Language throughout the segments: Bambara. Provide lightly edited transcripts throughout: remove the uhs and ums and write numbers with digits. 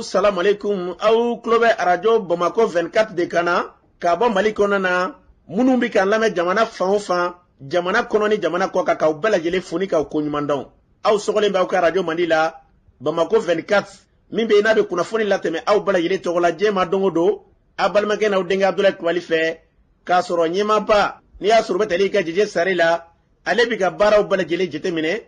Salamu aleykum, aw tulo bɛ arajo Bamakɔ 24 de kan na k'a bɔ Mali kɔnɔna na. Minnu bɛ k'an lamɛn jamana fan o fan, jamana kɔnɔ ni jamana kɔ kan, k'aw bɛɛ lajɛlen fo ni k'aw koɲuman dɔn. Aw sɔgɔlen bɛ aw ka arajo mandi la Bamakɔ 24, min bɛ yen n'a bɛ kunnafoni latɛmɛ aw bɛɛ lajɛlen tɔgɔ la diɲɛ ma don o don, aw balimakɛ n'aw denkɛ Abudulayi Kulubali fɛ, k'a sɔrɔ ɲɛmaaba n'i y'a sɔrɔ u bɛ tali kɛ Jeje Sare la, ale bɛ ka baaraw bɛɛ lajɛlen jateminɛ,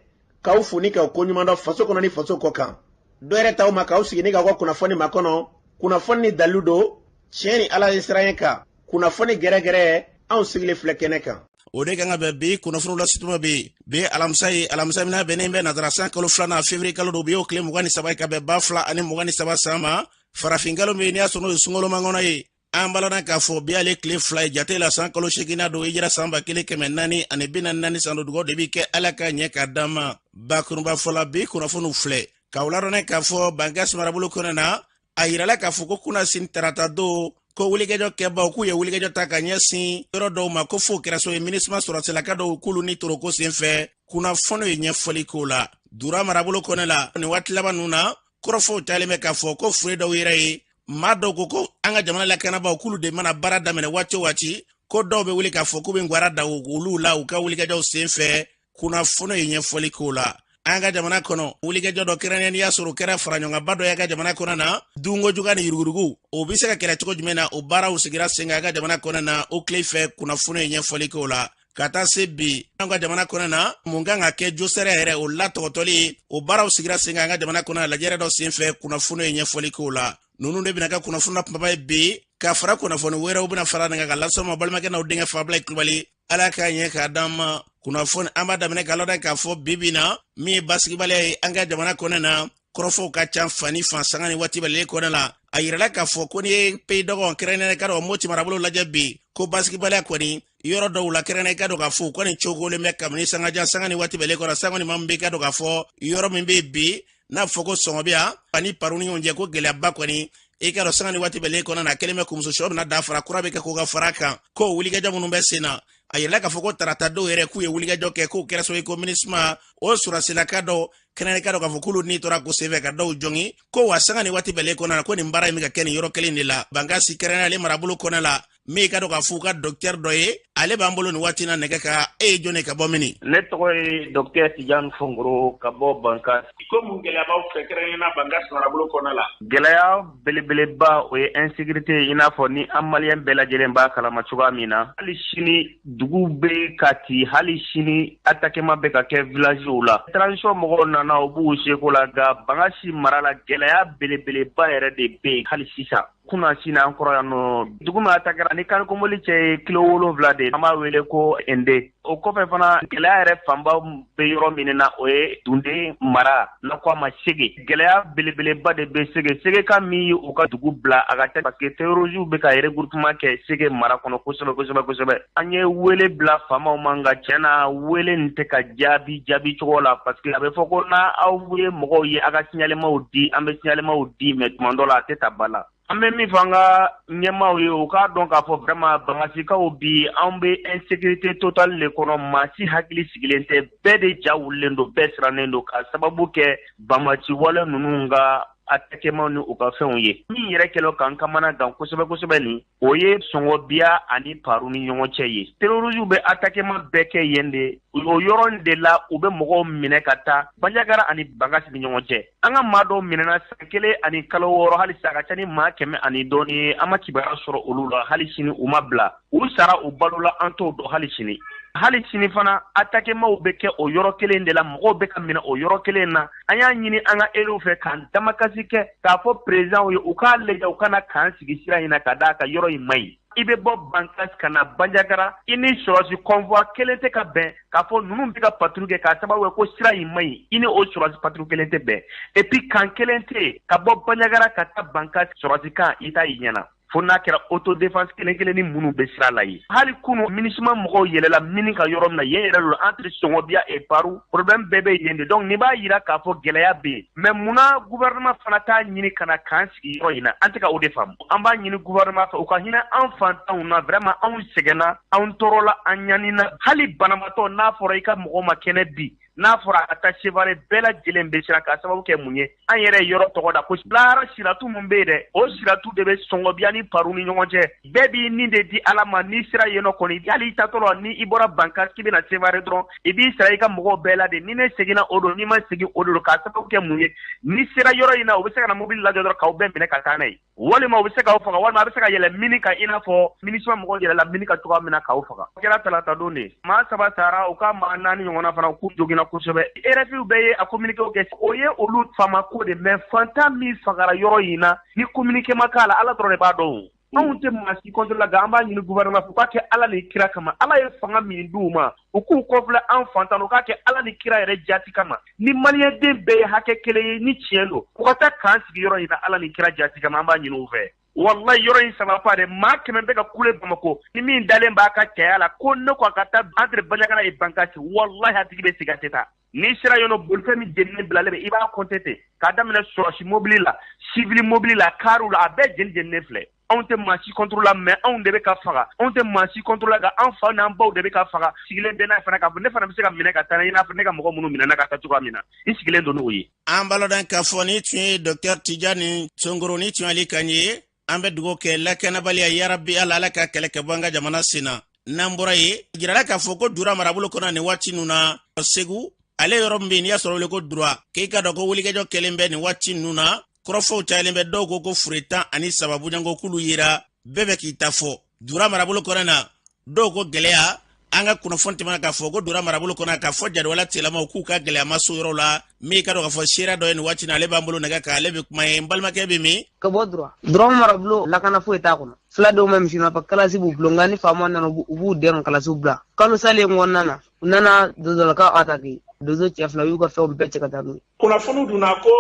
k'aw fo ni k'aw koɲuman dɔn faso kɔnɔ ni faso kɔ kan. Dɔ yɛrɛ t'aw ma k'aw sigi ni k'aw ka kunnafoni makɔnɔ, kunnafoni ni dalilu don, tiɲɛ ni Ala ye siran kan, kunnafoni gɛrɛgɛrɛ, anw sigilen filɛ kɛnɛ kan. O de kan ka bɛn bi kunnafoniw lasituma bi bi alamisa ye, alamisa min bɛnnen bɛ nazara san kalo filanan, février kalo don, bi y'o tile 23 ye ka bɛn 2023 san ma, farafin kalo min n'i y'a sɔrɔ n'o ye sunkalomakɔnɔ ye. An balana k'a fɔ bi ale tile 2 ye jate la, san kalo seeginna don, hijira san 1444 san don. Dugawu de bi kɛ Ala ka ɲɛ k'a d'an ma. Bakurunba fɔla, bi kunnafoniw filɛ k'aw ladɔnna k'a fɔ Bankasi marabolo kɔnɔ na, a yirala k'a fɔ ko kunasini tarata don, ko wulikajɔ kɛbaw k'u ye wulikajɔ ta ka ɲɛsin yɔrɔ dɔw ma, ko fo kɛra so ye MINUSMA sɔrɔsilaka dɔw k'olu ni toroko sen fɛ. Kunnafoniw ye ɲɛfɔli k'o la. Dura marabolo kɔnɔ la, nin waati laban ninnu na, kɔrɔfɔw cayalen bɛ k'a fɔ ko fure dɔw yɛrɛ ye maa dɔw ko ko an ka jamana lakanabaaw k'olu de mana baara daminɛ waati o waati, ko dɔw bɛ wuli k'a fɔ k'u bɛ ngwara da olu la u ka wulikajɔw sen fɛ. Kunnafoni ye ɲɛfɔli k'o la. An ka jamana kɔnɔ, wulikajɔ dɔ kɛrɛnkɛrɛn n'i y'a sɔrɔ o kɛra faraɲɔgɔnba dɔ ye ka jamana kɔnɔ na, dunko juguya ni yuruguyurugu, o bɛ se ka kɛlɛ cogo jumɛn na, o baaraw sigira sen kan an ka jamana kɔnɔ na, o tile fɛ. Kunnafoni ye ɲɛfɔli k'o la. Ka taa se bi, an ka jamana kɔnɔ na, mun kan ka kɛ josɛrɛ yɛrɛ o latɔgɔtɔli, o baaraw sigira sen kan an ka jamana kɔnɔ na lajɛrɛ dɔ sen fɛ. Kunnafoni ye ɲɛfɔli k'o la. Ninnu de bɛna kɛ kunnafoni na kumaba ye bi, ka fara kunnafoni wɛrɛw bɛna fara nin kan ka lasɔn ma balimakɛ n'aw denkɛ Fabila Kulubali. Ala k'a ɲɛ k'a d'an ma. Kunnafoni an b'a daminɛ k'a lɔdɔn k'a fɔ bi bi na, min ye basigibaliya ye an ka jamana kɔnɔ na, kɔrɔfɔw ka ca fan ni fan sanga ni waati bɛɛ kɔnɔ la. A yirala k'a fɔ ko n'i ye pays dɔgɔ kɛrɛnkɛrɛnnen ka dɔn Moti marabolo lajɛ bi, ko basigibaliya kɔni yɔrɔ dɔw la, kɛrɛnkɛrɛnnen ka dɔn k'a fɔ u kɔni cogolen bɛ kabini sangajan sanga ni waati bɛɛ kɔnɔ. Sango ni maa min bɛ ka dɔn k'a fɔ yɔrɔ min bɛ bi n'a fɔ ko Sɔngɔbiya ani Paru ni ɲɔgɔn cɛ, ko gɛlɛyaba kɔni i ka dɔn sanga ni waati bɛɛ kɔnɔ na kelen bɛ kumuso sɔ bɛna dafara kura bɛ kɛ k'o ka fara kan, ko wulikajɔ minnu bɛ sen na. A yirala k'a fɔ ko tarata dɔw yɛrɛ k'u ye wulikajɔ kɛ, k'o kɛra sababu ye ko MINUSMA o sɔrɔsilaka dɔw kɛrɛnkɛrɛn ka dɔn k'a fɔ k'olu ni tora ko senfɛ ka dɔw jɔngi, ko wa sanga ni waati bɛɛ kɔnɔ na, ko nin baara in bɛ ka kɛ nin yɔrɔ kelen de la Bankasi, kɛrɛnkɛrɛnnen marabolo kɔnɔ la. Min ka dɔn k'a fɔ u ka docteur dɔ ye, ale b'an bolo nin waati na nɛgɛ kan. E ye jɔn ye, ka bɔ mini? Ne tɔgɔ ye docteur Tijani Fongoro, ka bɔ Bankasi. Ko mun gɛlɛya b'aw fɛ, kɛrɛnkɛrɛnnenya Bankasi marabolo kɔnɔ la? Gɛlɛya belebeleba, o ye insécurité, i n'a fɔ ni an maliyɛn bɛɛ lajɛlen b'a kalama cogoya min na. Hali sini dugu bɛ ka ci, hali sini attaquement bɛ ka kɛ villagew la. Transition mɔgɔw nana, u b'u seko la, nka Bankasi mara la, gɛlɛya belebeleba yɛrɛ de bɛ yen hali sisan. Kunna sini an kɔrɔ yan nɔ, dugu min attaquera ni Kanikomoli cɛ ye kilo 7 de, an b'a wele ko Ende. O kɔfɛ fana, gɛlɛya yɛrɛ fanba bɛ yɔrɔ min na, o ye Dunde mara n'a ko a ma Sege. Gɛlɛya belebeleba de bɛ Sege. Sege ka min ye u ka dugu bila a ka ca, parce que terroristes bɛ ka regroupement kɛ Sege mara kɔnɔ kosɛbɛ kosɛbɛ kosɛbɛ. An ye wele bila faamaw ma, nka tiɲɛ na wele nin tɛ ka jaabi jaabi cogo la, parce que a bɛ fɔ ko n'a aw ye mɔgɔw ye, a ka signalement di, an bɛ signalement di, mais tuma dɔ la a tɛ ta ba la. An bɛ min fɔ an ka ɲɛmaaw ye, u k'a dɔn k'a fɔ vraiment Bankasikaw bi, anw bɛ insécurité totale de kɔnɔ. Maa si hakili sigilen tɛ, bɛɛ de ja wulilen don, bɛɛ sirannen don, k'a sababu kɛ banbaci wale ninnu ka attaquement ni u ka fɛnw ye. Min yɛrɛ kɛlen k'an kamana gan kosɛbɛ kosɛbɛ nin, o ye Sɔngɔbiya ani Paru ni ɲɔgɔn cɛ ye. Terroristes bɛ attaquement bɛɛ kɛ yen de, o yɔrɔ de la u bɛ mɔgɔw minɛ ka taa Banjagara ani Bankasi ni ɲɔgɔn cɛ. An ka maa dɔw minɛna san 1 ani kalo 6, hali sa a ka ca ni maa 100 ani dɔɔni ye, an ma kibaruya sɔrɔ olu la hali sini. U ma bila, u sara, u balola, an t'o dɔn hali sini. Hali sini fana attaquementw bɛ kɛ o yɔrɔ kelen de la, mɔgɔw bɛ ka minɛ o yɔrɔ kelen na. An y'a ɲini an ka élus fɛ k'an damakasi kɛ k'a fɔ présidentw ye, u k'a lajɛ u kana k'an sigi sira in na, ka d'a kan yɔrɔ in man ɲi. I bɛ bɔ Bankasi ka na Banjagara, i ni sɔrɔsi convoi kelen tɛ ka bɛn k'a fɔ ninnu bɛ ka patrouille kɛ, k'a sababu kɛ ko sira in man ɲi, i ni o sɔrɔsi patrouille kelen tɛ bɛn. Et puis camp kelen tɛ yen ka bɔ Banjagara ka taa Bankasi, sɔrɔsi camp i t'a y'i ɲɛna, fo n'a kɛra autodéfense kelen kelen ni minnu bɛ sira la yen. Hali kunu MINUSMA mɔgɔw yɛlɛla mini ka yɔrɔ min na yen yɛrɛ don, entre Sɔngɔbiya et Paru, problème bɛɛ bɛ yen de. Donc nin b'a yira k'a fɔ gɛlɛya bɛ yen, mais munna gouvernement fana t'a ɲini ka na k'an sigi yɔrɔ in na? An tɛ ka o de faamu. An b'a ɲini gouvernement fɛ u ka hinɛ an fantanw na. Vraiment anw sɛgɛnna, anw tɔɔrɔla, an ɲanina. Hali banabaatɔ, n'a fɔra i ka mɔgɔ ma kɛnɛ bi. N'a fɔra a ka taa Sevare, bɛɛ lajɛlen bɛ siran, k'a sababu kɛ mun ye? An yɛrɛ ye yɔrɔ tɔgɔ da ko lahara siratu min bɛ yen dɛ, o siratu de bɛ Sɔngɔbiya ni Paru ni ɲɔgɔn cɛ. Bɛɛ b'i ni de di Ala ma. N'i sera yen nɔ kɔni, hali i taatɔ la, ni i bɔra Bankasi k'i bɛna Sevare dɔrɔn, i b'i sara i ka mɔgɔw bɛɛ la de. Ni ne seginna o don, n'i ma segin o don, k'a sababu kɛ mun ye? N'i sera yɔrɔ in na, u bɛ se ka na mobili lajɔ dɔrɔn k'aw bɛɛ minɛ ka taa n'a ye, walima u bɛ se k'aw faga, walima a bɛ se ka yɛlɛ mini kan, i n'a fɔ MINUSMA mɔgɔw yɛlɛla mini kan cogoya min na k'aw faga. O kɛra talata don de. Maa 3 sara, u ka maa 4 ɲɔgɔnna fana k'u joginna kosɛbɛ. RFI bɛɛ ye a communiqué kɛ, o ye olu faama ko de. Mais fantan min fagara yɔrɔ in na, ni communiqué ma k'a la, Ala dɔrɔn de b'a dɔn. Anw tɛ maa si contre la, nka an b'a ɲini gouvernement fɛ u k'a kɛ Ala ni kira kama. Ala ye fanga min d'u ma, u k'u kɔfilɛ an fantan, u k'a kɛ Ala ni kira yɛrɛ jati kama. Ni maliyɛnden bɛɛ ye hakɛ kelen ye, ni tiɲɛ don, u ka taa k'an sigi yɔrɔ in na Ala ni kira jati kama. An b'a ɲini u fɛ. Wallahi, yɔrɔ in saba pa dɛ, maa 100 bɛ ka kule Bamakɔ. Ni min dalen b'a ka cɛya la ko ne ko a ka taa entre Bandiagara et Bankasi, wallahi, a tigi bɛ segin, a tɛ taa. N'i sera yen nɔ, bolifɛn min jeninen bilalen bɛ, i b'a compter ten k'a daminɛ sɔrɔsi mobili la, civil mobili la, kariw la, a bɛɛ jeni jeninen filɛ. Anw tɛ maa si contre la, mais anw de bɛ ka faga. Anw tɛ maa si contre la, nka an fa n'an baw de bɛ ka faga. Sigilen bɛ n'a fana k'a fɔ ne fana bɛ se ka minɛ ka taa, i n'a fɔ ne ka mɔgɔ minnu minɛna ka taa cogoya min na, i sigilen don n'o ye. An b'a lɔdɔn k'a fɔ ni tun ye Dɔktɛr Tijani Songoro, ni tun y'ale kan ye. An bɛ dugawu kɛ lakanabaliya, yarabi Ala, Ala ka kɛlɛ kɛ bɔ an ka jamana sen na. N'an bɔra yen, jirala k'a fɔ ko Dura marabolo kɔnɔ nin waati ninnu na, Segu ale yɔrɔ min bɛ yen, n'i y'a sɔrɔ wele ko Dura, k'i ka dɔn ko wulikajɔ kɛlen bɛ nin waati ninnu na. Kɔrɔfɔw cayalen bɛ, dɔw ko ko fure 13 bɔɲɔgɔnko k'olu yera, bɛɛ bɛ k'i ta fɔ. Dura marabolo kɔnɔ na, dɔw ko gɛlɛya. An ka kunnafoni tɛmɛna k'a fɔ ko Dura marabolo kɔnɔ, k'a fɔ jadiwala tigilamaw k'u ka gɛlɛya ma so yɔrɔ la. Min ka dɔn k'a fɔ seereya dɔ ye nin waati na, ale b'an bolo nɛgɛ kan, ale bɛ kuma ye. N balimakɛ bɛ min? Ka bɔ Dura. Dura marabolo, lakana foyi t'a kɔnɔ. Filadenw bɛ misi nɔfɛ, kalasi b'u bolo, nka ni faama nana, u b'u den ka kalasiw bila. Kalo salen kɔnɔna na, u nana dozolakaw atake. Dozo cɛ 2 y'u ka fɛnw bɛɛ cɛ ka taa n'u ye. Kunnafoniw dunna ko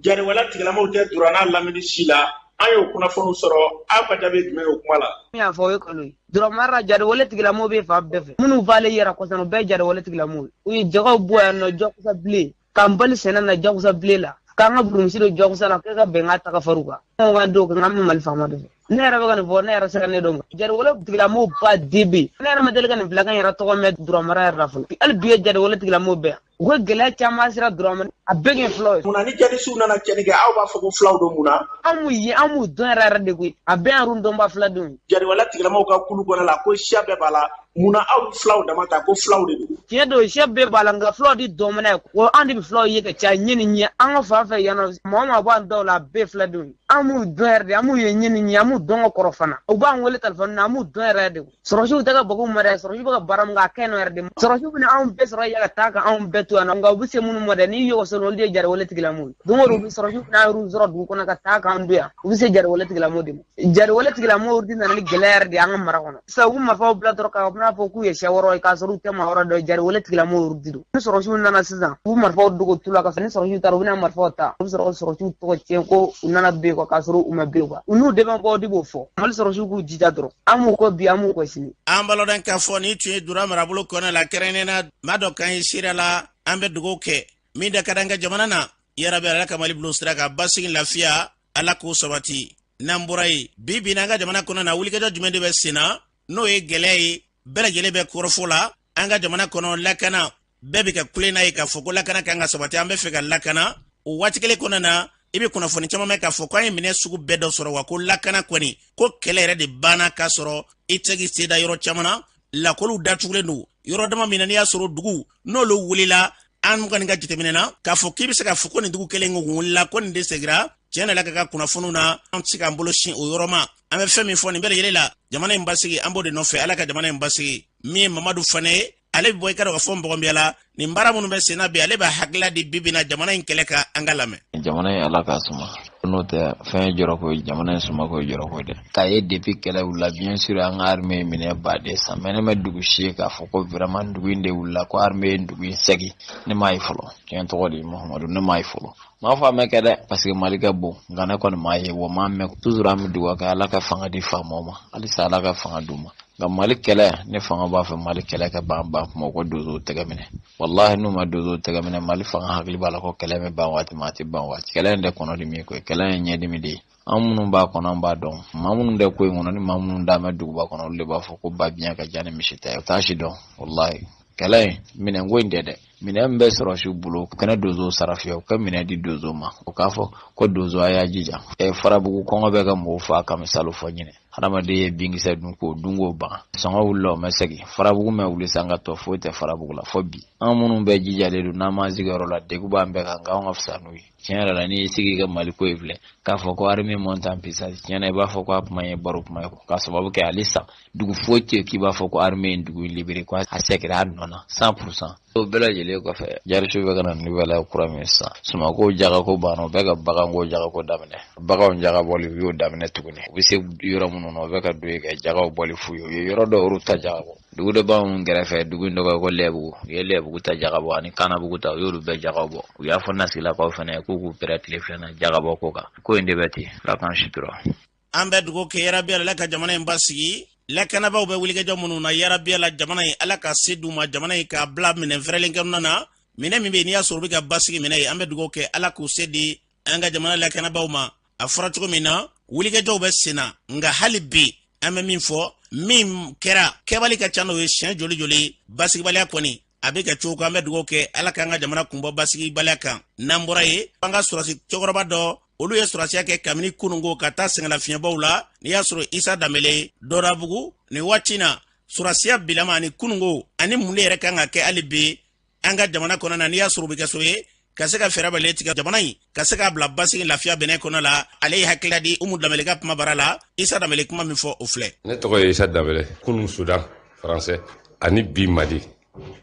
jariwala tigilamaw tɛ Dura n'a lamini si la. An y'o kunnafoniw sɔrɔ. Aw ka jaabi ye jumɛn ye o kuma la? Min y'a fɔ, o ye kalo ye. Dura mara la, jariwale tigilamaw bɛ fan bɛɛ fɛ. Minnu falen yɛrɛ kɔsɔn, o bɛɛ ye jariwale tigilamaw ye. U ye jagaw bɔ yan nɔ jakusa bilen, k'an bali sɛnɛ na jakusa bilen la, k'an ka burumisi don jakusa la, k'e ka bɛnkan ta ka far'u kan. Anw ka don kan, an bɛ Mali faama de fɛ. Ne yɛrɛ bɛ ka nin fɔ, ne yɛrɛ sera ne dɔn. Jariwale tigilamaw ba de bɛ yen. Ne yɛrɛ ma deli ka nin filakan yɛrɛ tɔgɔ mɛn Dura mara yɛrɛ la fɔlɔ. Hali bi ye jariwale tigilamaw bɛɛ yan. U ka gɛlɛya caman sera Dura ma, a bɛɛ kɛ filaw ye. Munna ni jadisiw nana cɛnni kɛ, aw b'a fɔ ko filaw don, mun na? An m'u ye, an m'u dɔn yɛrɛ yɛrɛ de koyi. A bɛɛ y'an dɔnba filadenw ye. Jariwale tigilamaw ka kulu kɔnɔ la, ko siya bɛɛ b'a la. Munna aw bɛ filaw dama ta ko filaw de don? Tiɲɛ don, siya bɛɛ b'a la, nka filaw de dɔn ye. Wa an de bɛ filaw ye ka caya ɲɛ ni ɲɛ. An ka fan fɛ yan nɔ, maa o maa b'an dɔw la, a bɛɛ filadenw ye. An b'u dɔn yɛrɛ de, an b'u ye ɲɛ ni ɲɛ, an b'u dɔn ka kɔrɔ fana. U b'an wele telefɔni na, an b'u dɔn yɛrɛ de. Sɔrɔsiw tɛ ka bagu ma dɛ, sɔrɔsiw bɛ ka baara min kɛ, a ka ɲi nɔ yɛrɛ de. Sɔrɔsiw bɛna anw bɛɛ sɔrɔ yan ka taa ka anw bɛɛ to yan nɔ, nka u bɛ se minnu ma dɛ, n'i y'o sɔrɔ, olu de ye jariwale tigilamɔgɔw ye. Don o don sɔrɔsiw bɛna an yɛrɛw sɔrɔ dugu kɔnɔ ka taa k'an to yan, u bɛ se jariwale tigilamɔgɔw de ma. Jariwale tigilamɔgɔw de nana ni gɛlɛya yɛrɛ de ye an ka mara kɔnɔ. Sisan u bɛ marifaw bila dɔrɔn k'a bɛna fɔ k'u ye siya wɛrɛw ye, k'a sɔrɔ u tɛ maa wɛrɛ dɔn, jariwale tigilamɔgɔw de don. Ni sɔrɔsiw nana sisan, u bɛ marifaw dogo tu la, ka ni sɔrɔsiw taara, u bɛna marifaw ta, u bɛ sɔrɔ ka sɔrɔsiw tɔgɔ tiɲɛ ko u nana bin kɔ, k'a sɔrɔ u ma bin kuwa. U n'u dɛmɛbagaw de b'o fɔ. Mali sɔrɔsiw k'u jija dɔrɔn. An b'u kɔ bi, an b'u kɔ sini. An b'a lɔdɔn k'a fɔ ni tun ye Dura marabolo kɔnɔ la, kɛrɛnkɛrɛnnenya na maa dɔ kan ye seereya la. An bɛ dugawu kɛ min da ka di an ka jamana na, yarabi Ala ka Mali bilo sira ka basigi, lafiya, Ala k'o sabati. N'an bɔra yen, bi bi n'an ka jamana kɔnɔ na, wulikajɔ jumɛn de bɛ sen na n'o ye gɛlɛya ye? Bɛɛ lajɛlen bɛ kɔrɔfɔ la an ka jamana kɔnɔ, lakana, bɛɛ bɛ ka kule n'a ye k'a fɔ ko lakana kan ka sabati, an bɛ fɛ ka lakana. O waati kelen kɔnɔna na, i bɛ kunnafoni caman mɛn k'a fɔ ko an ye minɛ sugu bɛɛ dɔ sɔrɔ, wa ko lakana kɔni, ko kɛlɛ yɛrɛ de banna, k'a sɔrɔ i tɛ k'i se da yɔrɔ caman na, lakɔliw datugulen don yɔrɔ dama min na. N'i y'a sɔrɔ dugu n'olu wulila, an kɔni ka jateminɛ na k'a fɔ k'i bɛ se k'a fɔ ko nin dugu kelen kun wulila, ko nin de segira tiɲɛ na ka ka kunnafoniw na, an tɛ se k'an bolo sin o yɔrɔ ma. An bɛ fɛn min fɔ nin bɛɛ lajɛlen la, jamana in basigi, an b'o de nɔfɛ. Ala ka jamana in basigi. Min ye Mamadu Fane ye, ale bɛ bɔ i ka dɔn ka fɔ Nbɔgɔnbiya la. Nin baara minnu bɛ sen na bi, ale b'a hakilila di bi bi na jamana in kɛlɛ kan. An ka lamɛn. Jamana in, Ala k'a suma, n'o tɛ fɛn ye jɔrɔko ye. Jamana in sumako ye jɔrɔko ye dɛ. K'a ye depuis kɛlɛ wulila, bien sûr, an ka armée ye minɛ baden san, mais ne ma dugu si ye k'a fɔ ko vraiment dugu in de wulila, ko armée ye dugu in sɛgi. Ne m'a ye fɔlɔ. Tiɲɛ tɔgɔ de ye Muhamadu, ne m'a ye fɔlɔ. M'a fɔ a mɛ kɛ dɛ, parce que Mali ka bon, nka ne kɔni m'a ye wa m'a mɛn. Toujours an bɛ dugawu kɛ, Ala ka fanga di faamaw ma, halisa Ala ka fanga d'u ma. Nka Mali kɛlɛ, ne fanga b'a fɛ Mali kɛlɛ ka ban ban kuma, u ka donsow tɛgɛ minɛ. Walahi, n'u ma donsow tɛgɛ minɛ, Mali fanga hakili b'a la ko kɛlɛ bɛ ban waati min, a tɛ ban waati. Kɛlɛ in tɛ kɔnɔdimi ye koyi, kɛlɛ in ye ɲɛdimi de ye. An minnu b'a kɔnɔ, an b'a dɔn. Maa minnu tɛ ko in kɔnɔ, ni maa minnu dan bɛ duguba kɔnɔ, olu de b'a fɔ ko ba biɲɛ ka diya ni misi ta ye. U t'a si dɔn, walahi. Kɛlɛ in minɛnko in tɛ dɛ, minɛn min bɛ sɔrɔsiw bolo u kana donso sara fiyewu, u ka minɛn di donso ma, u k'a fɔ ko donso a y'a jija. Farabugu kɔngɔ bɛ ka mɔgɔw faa ka misali fɔ ɲinɛ, hadamaden ye binkisɛ dun k'o dun k'o ban, sɔngɔ wulila o ma segin, farabugu ma wuli san ka tɔ foyi tɛ farabugu la fo bi. An minnu bɛɛ jijalen don n'an m'an sigiyɔrɔ la, degun b'an bɛɛ kan, nka anw ka fisa n'u ye. Tiɲɛ yɛrɛ la, n'i y'i sigi ka Mali ko in filɛ k'a fɔ ko armée monte en puissance, tiɲɛ na i b'a fɔ ko a kuma ye baro kuma ye, k'a sababu kɛ halisa dugu foyi tɛ k'i b'a fɔ ko armée ye dugu in libéré, ko a seginna a nɔ na 100%. O bɛɛ lajɛlen kɔfɛ, jarisiw bɛ ka na nouvelle kura min sisan, sumako jagako banna, u bɛ ka baganko jagako daminɛ, baganw jaga bɔli u y'o daminɛ tuguni. U bɛ se yɔrɔ minnu na, u bɛ ka don yen ka jagaw bɔli f'u ye, u ye yɔrɔ dɔw olu ta jaga bɔ. Dugu dɔ b'anw kɛrɛfɛ, dugu in tɔgɔ ko Lɛbugu, u ye Lɛbugu ta jaga bɔ ani Kanabugu ta, u y'olu bɛɛ jagaw bɔ. U y'a fɔ nasigilakaw fana ye k'u k'u pɛrɛ tile filanan jaga bɔ ko kan. Ko in de bɛ ten, Ala k'an sutura. An bɛ dugawu kɛ yarabi Ala ka jamana in basigi, lakanabaaw bɛ wulikajɔ minnu na, yarabi Ala jamana in Ala ka se d'u ma, jamana in k'a bila minɛn fɛrɛlen kɔnɔna na, minɛn min bɛ yen n'i y'a sɔrɔ u bɛ ka basigi minɛ ye. An bɛ dugawu kɛ Ala k'u se di an ka jamana lakanabaaw ma. A fɔra cogo min na, wulikajɔw bɛ sen na, nka hali bi an bɛ min fɔ, min kɛra kɛbali ka ca n'o ye siɲɛ joli joli, basigibaliya kɔni a bɛ kɛ cogo kan. An bɛ dugawu kɛ Ala k'an ka jamana kunbɔ basigibaliya kan. N'an bɔra yen, an ka sɔrɔsi cɛkɔrɔba dɔ, olu ye sɔrɔsiya kɛ kabini kununko ka taa sɛgɛnlafiɲɛbaw la, n'i y'a sɔrɔ Isa Danbele Dɔrabugu nin waati na, sɔrɔsiya bilama ani kununko ani mun de yɛrɛ kan ka kɛ hali bi an ka jamana kɔnɔ na, n'i y'a sɔrɔ u bɛ kɛ so ye ka se ka fɛɛrɛ bɛɛ tigɛ jamana in ka se k'a bila basigi lafiya bɛnɛ kɔnɔ la. Ale ye hakilila di Umu Danbele ka kuma bara la. Isa Danbele kuma min fɔ, o filɛ. Ne tɔgɔ ye Isa Danbele. Kunun Sudan faransɛ ani bi Mali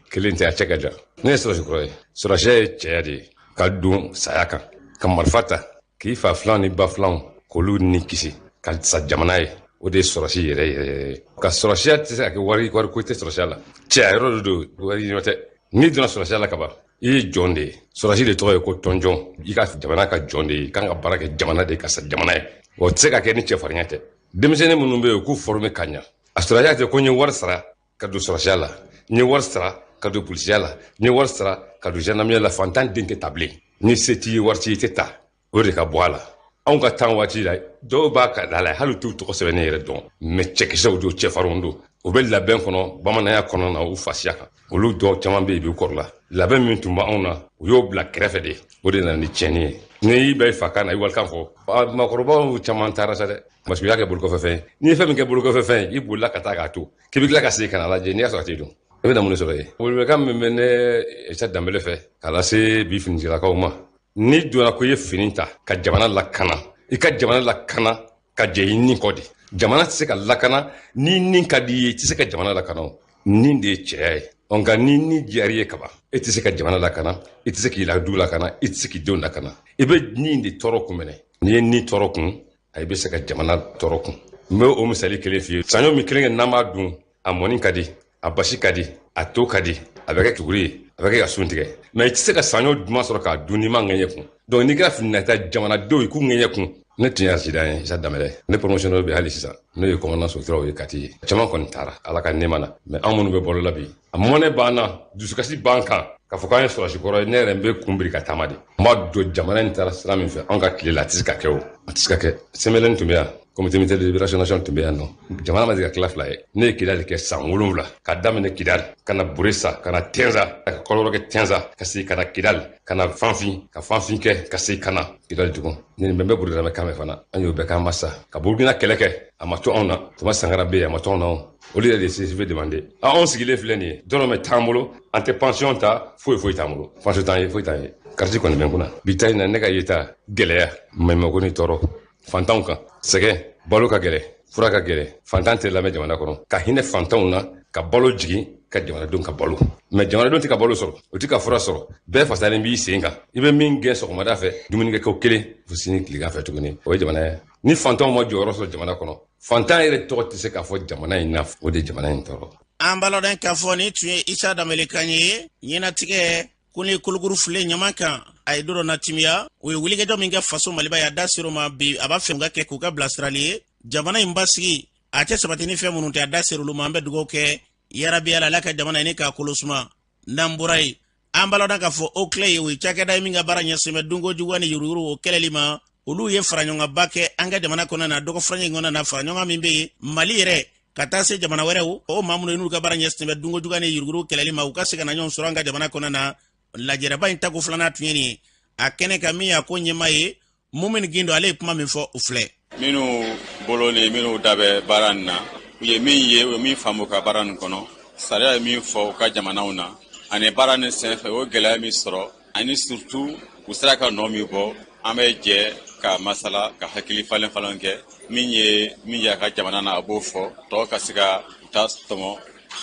kelen tɛ, a cɛ ka jan. Ne ye sɔrɔsi kɔrɔ ye. Sɔrɔsiya ye cɛya de ye, ka don saya kan, ka marifa ta k'i fa filanw ni ba filanw k'olu ni kisi ka sa jamana ye, o de ye sɔrɔsi yɛrɛ yɛrɛ yɛrɛ. Ka sɔrɔsiya tɛ se ka kɛ wari, wari ko tɛ sɔrɔsiya la, cɛya yɔrɔ de don, wari ɲini tɛ. N'i donna sɔrɔsiya la kaban, i ye jɔn de ye. Sɔrɔsi de tɔgɔ ye ko tɔnjɔn, i ka jamana ka jɔn de ye, i kan ka baara kɛ jamana de ye ka sa jamana ye. O tɛ se ka kɛ ni cɛfarinya tɛ. Denmisɛnnin minnu bɛ yen, u k'u former ka ɲa. A sɔrɔsiya tɛ ko n ye wari sara ka don sɔrɔsiya la, n ye wari sara ka don polisiya la, n ye wari sara ka don gendarmerie la. Fantan den tɛ ta bilen. Ni se t'i ye, wari t'i ye, i tɛ ta. O de ka bɔ a la. Anw ka tan waati la, dɔw b'a ka da la, hali t'u tɔgɔ sɛbɛnnen yɛrɛ dɔn, mɛ cɛkisɛw don, cɛfarinw don, u bɛ labɛn kɔnɔ bamananya kɔnɔ na, u fasiya kan. Olu dɔw caman bɛ yen bi, u kɔrɔla. Labɛn min tun b'anw na, u y'o bila kɛrɛfɛ de, o de nana ni tiɲɛni ye. N'i y'i bɛ fa kan na, i walikan fɔ, maakɔrɔbaw caman taara sa dɛ, parce que u y'a kɛ bolokɔfɛfɛn ye. N'i ye fɛn min kɛ bolokɔfɛfɛn ye, i bolila ka taa k'a to k'i bɛ tila ka segin ka na lajɛ, n'i y'a sɔrɔ a t'i dun, i bɛ na mun de sɔrɔ yen? Welewelekan min bɛ ne Isa Danbele fɛ k'a lase bi finitigilakaw ma, n'i donna ko i ye fini ta ka jamana lakana, i ka jamana lakana ka jɛ i ni kɔ de. Jamana tɛ se ka lakana ni ni ka di i ye, i tɛ se ka jamana lakana. O ni de ye cɛya ye. Nka ni ni diyara i ye kaban, e tɛ se ka jamana lakana, i tɛ se k'i la du lakana, i tɛ se k'i denw lakana. I bɛ ni de tɔɔrɔ kun minɛ. N'i ye ni tɔɔrɔ kun, a i bɛ se ka jamana tɔɔrɔ kun. N bɛ o misali kelen f'i ye. Saɲɔ min kelen kelen n'an b'a dun, a mɔni ka di, a basi ka di, a to ka di, a bɛ kɛ tuguri ye, a bɛ kɛ ka sun tigɛ, mɛ i tɛ se ka saɲɔ duman sɔrɔ k'a dun n'i ma ŋɛɲɛ kun. Donc n'i kɛra fininata, jamanadenw i k'u ŋɛɲɛ kun. Ne tun ye accident ye, Isa Danbɛlɛ. Ne promotionnaire bɛ hali sisan, n'o ye commandant Sotiraw ye Kati ye. Caman kɔni taara Ala ka nɛɛma na, mɛ anw minnu bɛ balo la bi, a mɔnɛ b'an na, dusukasi b'an kan k'a fɔ k'an ye sɔrɔsi kɔrɔ ye. Ne yɛrɛ n bɛ kun biri ka taama de. N b'a dɔn jamana in taara sira min fɛ anw ka tile la, a tɛ se ka kɛ o, a tɛ se ka kɛ. CMLN tun bɛ yan, Comité militaire de libération nationale tun bɛ yan nɔ. Jamana ma deli ka tila fila ye. Ne ye Kidali kɛ san 7, ka daminɛ Kidali ka na Buresa, ka na Tɛnza, ka kɔlɔlɔ kɛ Tɛnza, ka segin ka na Kidali, ka na Fanfin, ka Fanfin kɛ, ka segin ka na Kidali tugun. Ni nin bɛɛ bɛ Burukina bɛ kan mɛn fana, an y'o bɛɛ k'an ma sa ka Burukina kɛlɛ kɛ, a ma to anw na. Tuma Sankara bɛ yen, a ma to anw na. O olu yɛrɛ de ye CCV demandé. Anw sigilen filɛ nin ye, dɔrɔmɛ t'an bolo, an tɛ pension ta, foyi foyi t'an bolo, pension t'an ye, foyi t'an ye. Kariti kɔni bɛ n kunna bi ta in na. Ne ka yeta, gɛlɛya, maɲumako ni tɔɔrɔ fantanw kan, sɛgɛn, balo ka gɛlɛ, fura ka gɛlɛ, fantan tɛ lamɛn jamana kɔnɔ. Ka hinɛ fantanw na, ka balo jigin, ka jamanadenw ka balo, mɛ jamanadenw tɛ ka balo sɔrɔ, o tɛ ka fura sɔrɔ. Bɛɛ fasalen b'i sen kan, i bɛ min gɛn sɔgɔmada fɛ, dumuni kɛ ko kelen fo sini tilegan fɛ tuguni. O ye jamana ye. Ni fantanw ma jɔyɔrɔ sɔrɔ jamana kɔnɔ, fantan yɛrɛ tɔgɔ tɛ se k'a fɔ jamana in na, o de ye jamana in tɔɔrɔ. An b'a lɔn k'a fɔ nin tun ye Isa Danbele kan ye. Ɲɛnatigɛ ko ni kolokuru file ɲama kan, a ye don dɔ natimiya. O ye wulikajɔ min kɛ faso Maliba ye, a da ser'o ma bi. A b'a fɛ ka kɛ k'u ka bilasirali ye, jamana in basigi a tɛ sabati ni fɛn minnu tɛ, a da ser'olu ma. An bɛ dugawu kɛ yarabi Ala, Ala ka jamana in k'a kolo suma. N'an bɔra yen, an b'a lɔn k'a fɔ o tile ye, o ye cakɛda ye min ka baara ɲɛsin bɛ dunko juguya ni yuruguyurugu o kɛlɛli ma. Olu ye faraɲɔgɔnba kɛ an ka jamana kɔnɔ na dɔgɔ furancɛ in kɔnɔ na, faraɲɔgɔn min bɛ yen Mali yɛrɛ. Ka taa se jamana wɛrɛw, o maa minnu n'u ka baara ɲɛsinnen bɛ dunkojuguya ni yuruguyurugu kɛlɛli ma, u ka se ka na ɲɔgɔn sɔrɔ an ka jamana kɔnɔ na. Lajɛrɛba in tako filanan tun ye nin ye. A kɛnɛ kan, min y'a ko ɲɛmaa ye, Mumini Gindo, ale ye kuma min fɔ, o filɛ. Minnu bolo ni minnu da bɛ baara nin na, u ye min ye, u ye min faamu ka baara nin kɔnɔ, sariya ye min fɔ u ka jamanaw na ani baara nin senfɛ, o gɛlɛya min sɔrɔ, ani surtout u sera ka nɔ min bɔ, an bɛ jɛ ka masala, ka hakili falen falen kɛ. Min ye min ye a ka jamana na, a b'o fɔ, tɔw ka se ka u ta tɔmɔ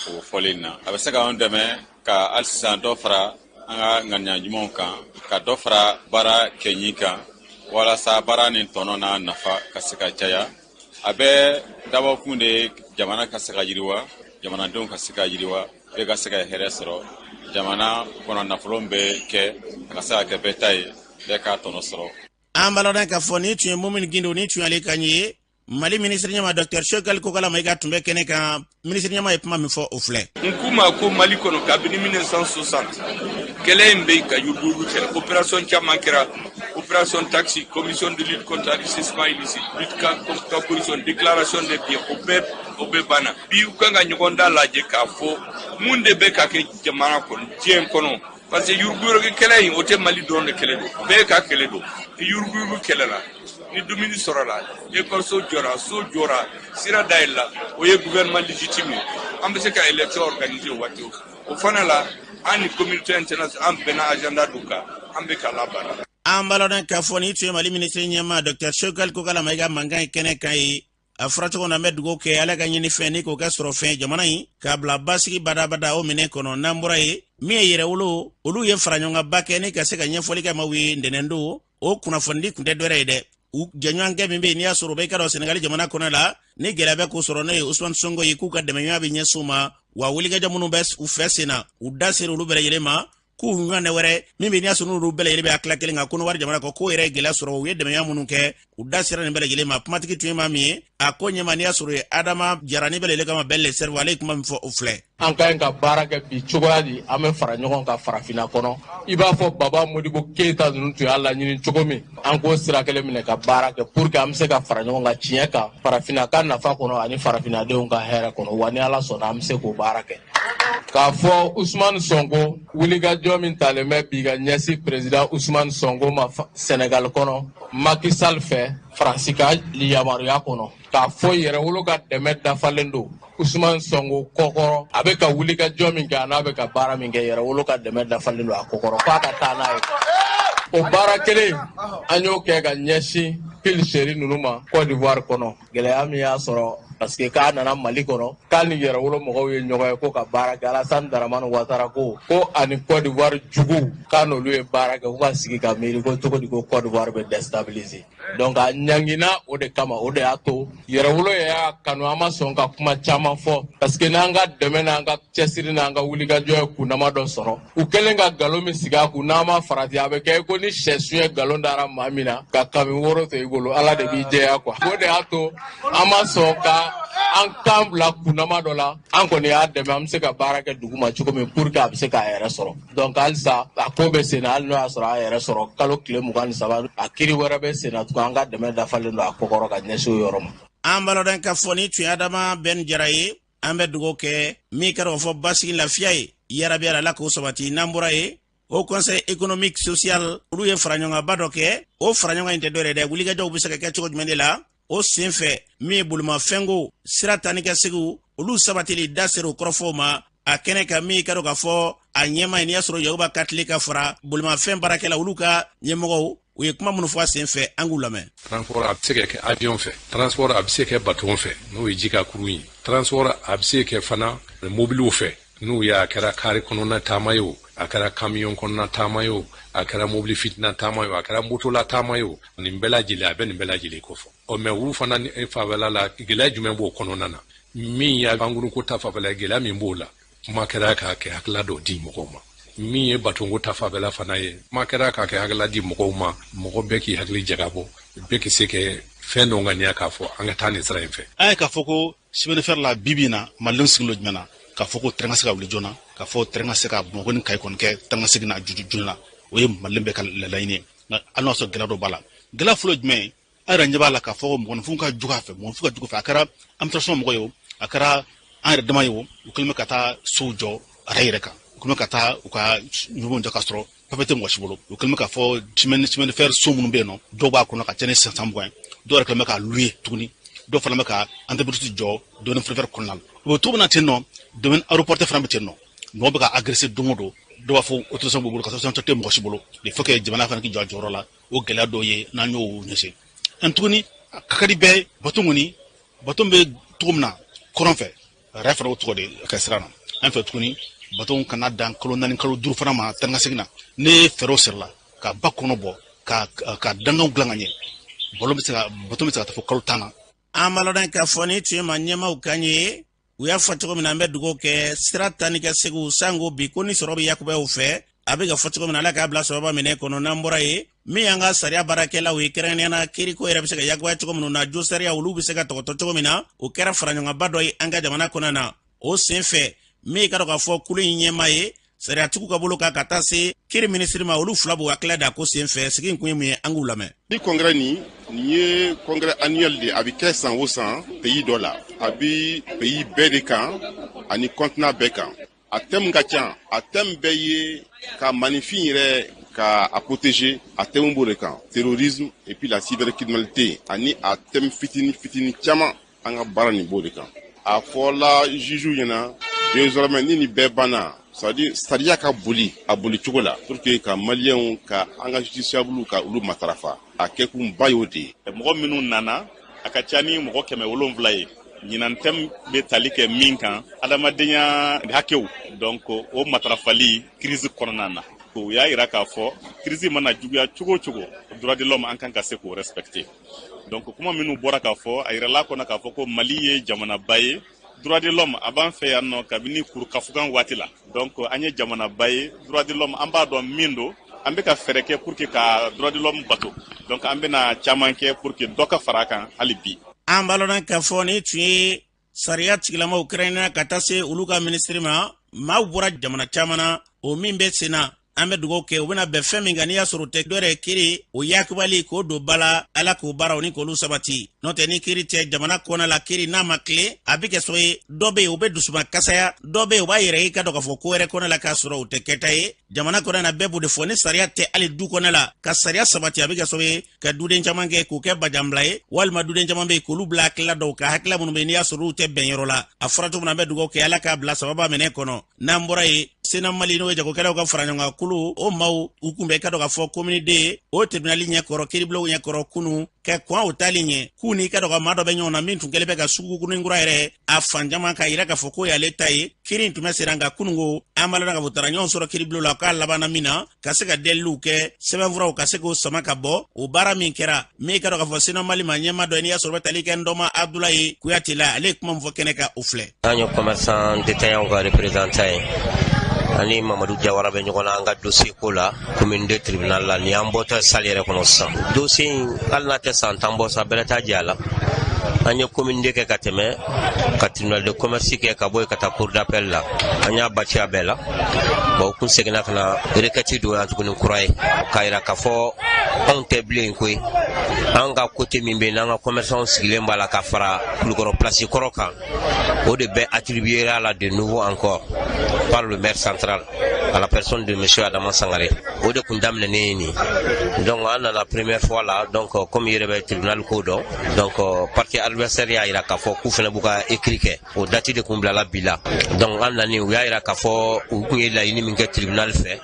o fɔlen na. A bɛ se k'an dɛmɛ ka hali sisan dɔ fara an ka ŋaniya ɲumanw kan, ka dɔ fara baara kɛɲi kan, walasa baara nin tɔnɔ n'a nafa ka se ka caya. A bɛ dabɔkun de ye jamana ka se ka yiriwa, jamanadenw ka se ka yiriwa, bɛɛ ka se ka hɛrɛ sɔrɔ jamana kɔnɔ, nafolo bɛ kɛ a ka se ka kɛ bɛɛ ta ye, bɛɛ k'a tɔnɔ sɔrɔ. An b'a lɔn k'a fɔ ni tun ye Mumini Gindo, ni tun y'ale kan ye. Mali minisiri ɲɛma, Dr Choguel Kokalla Maïga, tun bɛ kɛnɛ kan. Minisiri ɲɛma ye kuma min fɔ, o filɛ. N k'u ma ko Mali kɔnɔ, kabini 1960, kɛlɛ in bɛ ka yuruguyurugu kɛlɛ, opération caman kɛra: opération taxi, commission de lutte contre l'enrichissement illicite, lutte contre la corruption, déclaration des biens, o bɛɛ banna. Bi, u kan ka ɲɔgɔn da lajɛ k'a fɔ mun de bɛ ka kɛ jamana kɔnɔ, diɲɛ kɔnɔ, parce que yuruguyurugu kɛlɛ in, o tɛ Mali dɔrɔn de kɛlɛ don, bɛɛ ka kɛlɛ don. Ni yuruguyurugu kɛlɛ la, ni dumuni sɔrɔla, ekɔliso jɔra, so jɔra, sira dayɛlɛla, o ye gouvernement légitime ye. An bɛ se ka élection organiser o waati. O fana la, an ni communauté internationale, an bɛnna agenda dɔ kan, an bɛ k'a labaara. An b'a lɔn k'a fɔ ni tun ye Mali minisiri ɲɛma, Dr Choguel Kokalla Maïga, mankan ye kɛnɛ kan ye. A fɔra cogo min na, an bɛ dugawu kɛ, Ala ka ɲini fɛn ni k'o kɛ sɔrɔ fɛn jamana in k'a bila basigi badabada o minɛ kɔnɔ. N'an bɔra ye, min ye Yɛrɛwolo, olu ye faraɲɔgɔnkanba kɛ ni ka se ka ɲɛfɔli kɛ maaw ye ntɛnɛn o kunnafonidi tun tɛ dɔwɛrɛ ye dɛ, u jɛɲɔgɔnkɛ min bɛ yen n'i y'a sɔrɔ u bɛ i ka dɔn Senegali jamana kɔnɔ la, ni gɛlɛya bɛ k'o sɔrɔ, n'o ye Usumani Sonko ye, k'u ka dɛmɛɲɔgɔnya bɛ ɲɛsin u ma. Wa wulikajɔ minnu bɛ u fɛ sen na, u da sera olu bɛɛ lajɛlen ma, k'u ɲɔgɔnna wɛrɛ min bɛ n'i y'a sɔrɔ n'olu bɛɛ lajɛlen bɛ hakilila kelen kan Kɔnɔwari jamana kɔ, k'o yɛrɛ ye gɛlɛya sɔrɔ, u ye dɛmɛya minnu kɛ, u da sera nin bɛɛ lajɛlen ma. Kumatigi tun ye maa min ye, a ko ɲɛma n'i y'a sɔrɔ ye Adama Jara, ni bɛɛ lajɛlen kama bɛɛ le cerveau, ale ye kuma min fɔ, o filɛ. An ka ɲi ka baara kɛ bi cogoya di? An bɛ fara ɲɔgɔn kan farafinna kɔnɔ, i b'a fɔ Baba Modibo Keyita ninnu tun y'a laɲini cogo min, an k'o sira kelen minɛ ka baara kɛ pour que an bɛ se ka fara ɲɔgɔn kan tiɲɛ kan, farafinna ka nafa kɔnɔ ani farafinnadenw ka hɛrɛ kɔnɔ. Wa ni Ala sɔnna, an bɛ se k'o baara kɛ. K'a fɔ Usumani Sɔnko, wulikajɔ min talen bɛ bi ka ɲɛsin président Usumani Sɔnko ma Sɛnɛgali kɔnɔ, Macky Sall fɛ, Faransi ka yamaruya kɔnɔ, k'a fɔ Yɛrɛwolo ka dɛmɛ dafalen don Usumani Sɔnko kɔkɔrɔ. A bɛ ka wulikajɔ min kɛ, a n'a bɛ ka baara min kɛ, Yɛrɛwolo ka dɛmɛ dafalen don a kɔkɔrɔ, k'a ka taa n'a ye. O baara kelen, an y'o kɛ ka ɲɛsin Pili Seri ninnu ma Côte d'Ivoire kɔnɔ, gɛlɛya min y'a sɔrɔ parce que k'a nana Mali kɔnɔ, k'a ni Yɛrɛwolo mɔgɔw ye ɲɔgɔn ye ko ka baara kɛ. Alassane Dramane Ouattara ko ani Côte d'Ivoire juguw, k'a n'olu ye baara kɛ, ko ka sigi ka miiri ko cogo di ko Côte d'Ivoire bɛ déstabiliser. Donc a ɲangina o de kama, o de y'a to Yɛrɛwolo y'a kanu. An ma sɔn ka kuma caman fɔ parce que n'an ka dɛmɛ, n'an ka cɛsiri, n'an ka wulikajɔ ye kundama dɔ sɔrɔ, u kɛlen ka nkalon min sigi a kun, n'an ma farati, a bɛ kɛ ko ni sɛsun ye nkalon dara maa min na ka kami woro to i bolo, Ala de b'i jɛya quoi. O de y'a to an ma sɔn ka an kan bila kundama dɔ la. An kɔni y'a dɛmɛ, an bɛ se ka baara kɛ dugu ma cogo min pour que a bɛ se k'a yɛrɛ sɔrɔ. Donc halisa a ko bɛ sen na, hali n'o y'a sɔrɔ a yɛrɛ sɔrɔ kalo tile 23, a kiri wɛrɛ bɛ sen na tugun, an ka dɛmɛ dafalen don a kɔkɔrɔ ka ɲɛsin o yɔrɔ ma. An b'a lɔn k'a fɔ ni tun ye Adama Bɛn Jara ye. An bɛ dugawu kɛ min kɛra o fɔ basigi, lafiya ye yarabi, Ala k'o sabati. N'an bɔra ye, Haut Conseil économique social, olu ye faraɲɔgɔnba dɔ kɛ. O faraɲɔgɔn in tɛ dɔwɛrɛ dɛ, wulikajɔw bɛ se ka kɛ cogo jumɛn de la o sen fɛ, min ye bolimafɛnko sira tani ka segiw, olu sabatili, da sera o kɔrɔfɔw ma a kɛnɛ kan. Min ka dɔn k'a fɔ a ɲɛma ye, n'i y'a sɔrɔ Yakuba Katile ka fara bolimafɛn baarakɛla olu ka ɲɛmɔgɔw, u ye kuma minnu fɔ a sen fɛ, an k'u lamɛn. Transport a bɛ se ka kɛ avion fɛ, transport a bɛ se ka kɛ bateau fɛ, n'o ye ji ka kurun ye, transport a bɛ se ka kɛ fana mobiliw fɛ, n'u ye a kɛra kari kɔnɔna taama ye o, a kɛra camion kɔnɔna taama ye o, a kɛra mobili fitina taama ye o, a kɛra motola taama ye o, nin bɛɛ lajɛlen a bɛ nin bɛɛ lajɛlen kofɔ. Ɔ mɛ, olu fana fanfɛla la, gɛlɛya jumɛn b'o kɔnɔna na? Min ye pankurunko ta fanfɛla ye, gɛlɛya min b'o la, kuma kɛra k'a kɛ hakilila dɔ di mɔgɔw ma. Min ye batonko ta fanfɛla fana ye, kuma kɛra k'a kɛ hakilila di mɔgɔw ma. Mɔgɔ bɛɛ k'i hakili jagabɔ, bɛɛ k'i se kɛ fɛn dɔ ŋaniya k'a fɔ an ka taa nin sira in fɛ. An ye k'a fɔ ko chemin de fer la, bi bi in na, Malidenw sigilen don jumɛn na? K'a fɔ ko train ka se ka wuli joona, k'a fɔ train ka se ka Bamakɔ ni Kayi kɔni kɛ taa ka segin na joona, o ye Maliden bɛɛ ka laɲini ye. Nka hali n'o y'a sɔrɔ gɛlɛya dɔ b'a la, gɛlɛya fɔlɔ ye jumɛn ye? An yɛrɛ ɲɛ b'a la k'a fɔ mɔgɔninfinw ka jugu a fɛ, mɔgɔninfin ka jugu fɛ. A kɛra administration mɔgɔ ye o, A kɛra an yɛrɛ dama ye o, u kɛlen bɛ ka taa sow jɔ a yɛrɛ kan, u kɛlen bɛ ka taa u ka ɲugun jɔ ka sɔrɔ papiye tɛ mɔgɔ si bolo. U kɛlen bɛ k'a fɔ chemin de fer so minnu bɛ yen nɔ, dɔw b'a kɔnɔ ka ca ni san 20 ye, dɔw yɛrɛ kɛlen bɛ k'a louer tuguni, dɔw fana bɛ ka entreprise jɔ domaine ferroviaire kɔnɔna la. U bɛ cogo min na ten nɔ, domaine aéroportuaire fana bɛ ten nɔ, mɔgɔ bɛ ka agresser don o don, dɔw b'a fɔ autorisation b'u bolo ka sɔrɔ tɛ mɔgɔ si bolo. Il faut que jamana fana k'i jɔ a jɔyɔrɔ la, o gɛlɛya dɔw ye n'an y'o ɲɛsin. An tuguni a ka di bɛɛ bato kɔni, bato bɛ cogo min na kɔrɔn fɛ, rail fana o cogo de ka sira na. An fɛ tuguni bato kana dan kalo 4 kalo 5 fana ma taa ni ka segin na. Ne fɛɛrɛw sirila ka ba kɔnɔ bɔ ka danganw dilan ka ɲɛ, bato bɛ se ka taa fo kalo 10 na. An b'a lɔn k'a fɔ ni tun ye maa ɲɛmaaw kan ye, u y'a fɔ cogo min na, an bɛ dugawu kɛ sira ta ni ka segu sango bi ko ni sɔrɔ bɛ yakubayaw fɛ, a bɛ ka fɔ cogo min na, Ala k'a bila sababa minɛ kɔnɔ. N'an bɔra yen, min y'an ka sariya baarakɛlaw ye, kɛrɛnkɛrɛnnenya la kiriko yɛrɛ bɛ se ka yakubaya cogo minnu na, jo sariya olu bɛ se ka tɔgɔtɔ cogo min na, o kɛra faraɲɔgɔnba dɔ ye an ka jamana kɔnɔ na. O sen fɛ, min ka dɔn k'a fɔ kulu in ɲɛmaa ye sariyatigiw ka bolo kan ka taa se kiri minisiri ma, olu fila b'u hakilila da ko sen fɛ. Sigi in kun ye mun ye, an k'u lamɛn. Ni congrès nin ye congrès annuel de, a bɛ kɛ san o san pays dɔ la, a bɛ pays bɛɛ de kan ani continent bɛɛ kan. A thème ka ca, a thème bɛɛ ye ka maninfin yɛrɛ ka a protéger, a thème b'o de kan, terrorisme et puis la cybercriminalité, ani a thème fitini fitini caman, an ka baara nin b'o de kan. A fɔla juge ɲɛna désormais ni nin bɛɛ banna, c'est-à-dire sariya ka boli a boli cogo la pour que ka maliyɛnw ka an ka justiciable ka olu matarafa, a kɛkunba y'o de ye. Mɔgɔ minnu nana, a ka ca ni mɔgɔ 700 ye. Ɲinan thème bɛ tali kɛ min kan, adamadenya hakɛw, donc o matarafali crise kɔnɔna na. O y'a yira k'a fɔ crise mana juguya cogo o cogo, droit de l'homme an kan ka se k'o respecter. Donc kuma minnu bɔra k'a fɔ, a yirala kɔnɔ k'a fɔ ko Mali ye jamanaba ye, droit de l'homme a b'an fɛ yan nɔ kabini kurukafugan waati la. Donc an ye jamanaba ye, droit de l'homme an b'a dɔn min don, an bɛ ka fɛɛrɛ kɛ pour que ka droit de l'homme bato. Donc an bɛna caman kɛ pour que dɔ ka fara a kan hali bi. An b'a lɔn k'a fɔ ni tun ye sariya tigilamaw kɛrɛnkɛrɛnnenya ka taa se olu ka minisiri ma, maaw bɔra jamana caman na, o min bɛ sen na, an bɛ dugawu kɛ u bɛna bɛn fɛn min kan, n'i y'a sɔrɔ o tɛ dɔ yɛrɛ kiri o yakubali k'o don ba la, Ala k'o baaraw ni k'olu sabati. N'o tɛ ni kiri tɛ jamana kɔnɔ la, kiri n'a ma tilen, a bɛ kɛ sababu ye dɔ bɛ yen o bɛ dusuba kasaya, dɔ bɛ yen o b'a yɛrɛ ye ka dɔn k'a fɔ ko wɛrɛ kɔnɔ la k'a sɔrɔ o tɛ kɛta ye. Jamana kɔnɔ na bɛɛ b'o de fɔ, ni sariya tɛ hali du kɔnɔ la, ka sariya sabati, a bɛ kɛ sababu ye ka duden caman kɛ k'o kɛ bajanbila ye, walima duden caman bɛ yen k'olu bila hakilila dɔw ka hakilila minnu bɛ yen n'i y'a sɔrɔ olu tɛ bɛn yɔrɔ la. A fɔra cogo min na, an bɛ dugawu kɛ Ala k'a bila sababa minɛ kɔnɔ. N'an bɔra yen, Sena Mali n'o ye jagokɛlaw ka fara ɲɔgɔn kan kulu, o maaw u kun bɛ ka dɔn k'a fɔ commune deux o tribunal ɲɛkɔrɔ, kiiribulonw ɲɛkɔrɔ kunu, ka kɔn o taali ɲɛ k'u ni ka dɔn ka maa dɔ bɛ ɲɔgɔn na min tun kɛlen bɛ ka sugukunin kura yɛrɛ a fan caman k'a yira k'a fɔ k'o y'ale ta ye. Kiiri in tun bɛ senna, nka kununko an b'a lɔn k'a fɔ taara ɲɔgɔn sɔrɔ kiiribulon la k'a labanna min na ka se ka deliliw kɛ, sɛbɛnfuraw ka se k'o sama ka bɔ. O baara min kɛra, min ka dɔn k'a fɔ Sena Mali ma ɲɛmaa dɔ ye, n'i y'a sɔrɔ bɛ tali kɛ Ndɔma Abdulayi Kuyate la, ale ye kuma min fɔ kɛnɛ kan, o filɛ. An ye commerçant détaillant ka représentant ye, ani Mamadu Jawara bɛ ɲɔgɔn na an ka dossier ko la commune deux tribunal la. Ni an bɔtɔ salle yɛrɛ kɔnɔ sisan, dossier in hali n'a tɛ san 10 bɔ sa, bɛrɛ t'a jɛ a la. An ye commune deux kɛ ka tɛmɛ, ka tribunal de commerce kɛ, ka bɔ yen ka taa cour d'appel la, an y'a bati a bɛɛ la. Bon, u kun seginna ka na requête don yan tuguni kura ye k'a yira k'a fɔ anw tɛ bilen koyi, an ka côté min bɛ yen n'an ka commerçant sigilen b'a la ka fara Kulukɔrɔ place kɔrɔ kan, o de bɛ attribué à la de nouveau encore par le maire central à la personne de monsieur Adama Sangare. O de kun daminɛnen ye nin. Donc an nana première fois la, donc comme i yɛrɛ bɛ tribunal ko dɔn, donc partie adversaire y'a yira k'a fɔ k'u fana b'u ka écrit kɛ, o date de kun bilala bi la. Donc an nani, u y'a yira k'a fɔ u kun ye laɲini min kɛ tribunal fɛ,